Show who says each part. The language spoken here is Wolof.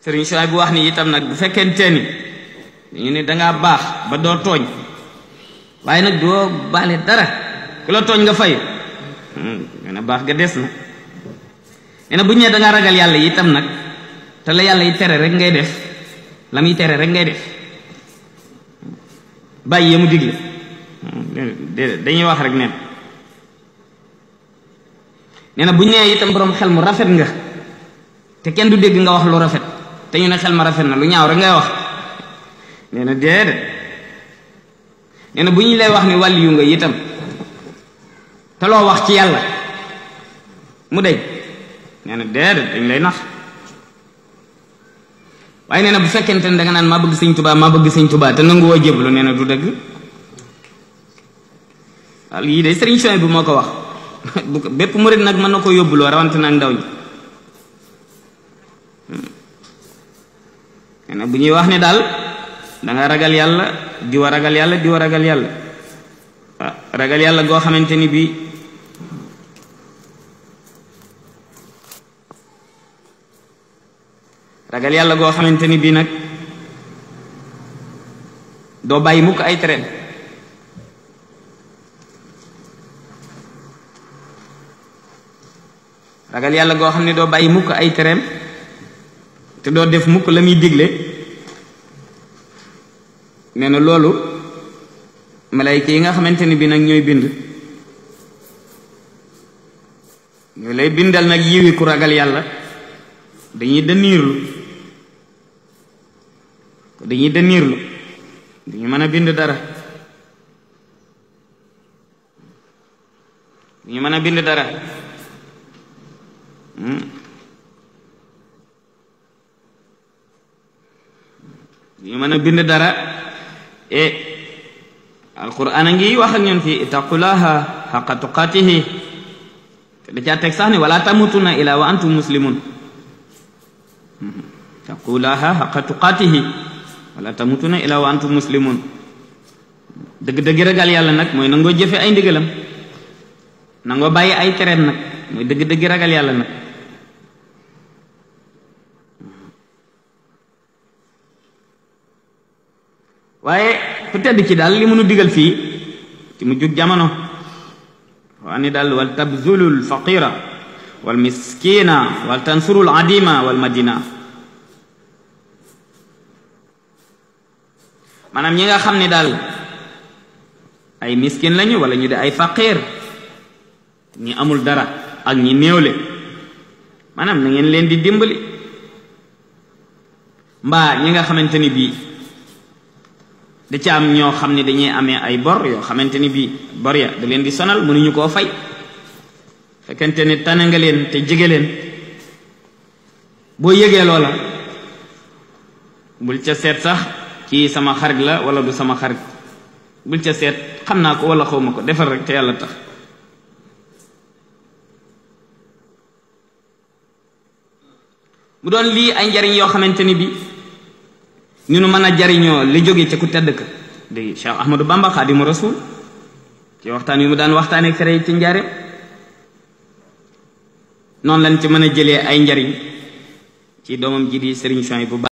Speaker 1: Sëriñ Suwaybu bu wax ni itam nag bu fekkente ni ñu ne dangaa baax ba doo tooñ waaye nag doo baale dara ku la tooñ nga fay nee na baax ga des na. nee na bu ñu nee dangaa ragal yàlla itam nag te la yàlla yi tere rek ngay def la muy tere rek ngay def bàyyi ya mu digle dañuy wax rek neen nee na bu ñu nee itam boroom xel mu rafet nga te kenn du dégg nga wax lu rafet te ñu ne xel ma rafet na lu ñaaw rek ngay wax nee na déedéet. nee na bu ñu lay wax ni wàlliyu nga itam te loo wax ci yàlla mu deñ nee na déedéet dañ lay nax. waaye nee na bu fekkente ne danga naan maa bëgg sëñ Tuubaa maa bëgg sëñ Tuubaa te nangu woo jébbalu nee na du dëgg. waaw yii de Sëriñ Suwaybu bu moo ko wax bépp murit nag mën na ko yóbbuloo rawante nag ndaw ñi. nee na bu ñuy wax ne daal danga ragal yàlla di wa ragal yàlla di wa ragal yàlla ragal yàlla goo xamante ni bii ragal yàlla goo xamante ni bii nag doo bàyyi mukk ay tereem ragal yàlla goo xam ne doo bàyyi mukk ay tereem te doo def mukk la muy digle. nee na loolu malayka yi nga xamante ni bii nag ñooy bind ñoo lay bindal nag yiwi ku ragal yàlla dañuy dëniirlu duñu mën a bind dara duñu mën a bind dara duñu mën a bind dara alquran a ngi wax ak ñun fii ittaqullaha haqqa tuqatihi te da caa teg sax ni wala tamutunna illa wa antum muslimun ittaqullaha haqqa tuqatihi wala tamutunna illa wa antum muslimun. dëgg-dëgg ragal yàlla nag mooy nangoo jëfe ay ndigalam nangoo bàyyi ay tereem nag mooy dëgg-dëgg ragal yàlla nag. waaye ku tedd ci daal li mënu digal fii ci mu jug jamono waa ni daal wal tabzulul faqira wal miskina wal tansurul adima wal madina. maanaam ñi nga xam ne daal ay miskin lañu wala ñu de ay faqir ñi amul dara ak ñi néewle maanaam na ngeen leen di dimbali. mbaa ñi nga xamante ni bii da ci am ñoo xam ne dañuy amee ay bor yoo xamante ni bii bor ya da leen di sonal mënuñu koo fay fekkente ne tane nga leen te jege leen boo yëgee loola bul ca seet sax kii sama xarit la wala du sama xarit bul ca seet xam naa ko wala xawma ko defal rek te yàlla tax. mu doon lii ay njariñ yoo xamante ni bii ni nu mën a jariñoo li jóge ci ku tedd ka di Cheikh Ahmadou Bamba Xaadimu Rasuul ci waxtaan wi mu daan waxtaanee fere yi ci njaareem noonu lañ ci mën a jëlee ay njariñ ci doomam ji di Sëriñ Suwaybu bu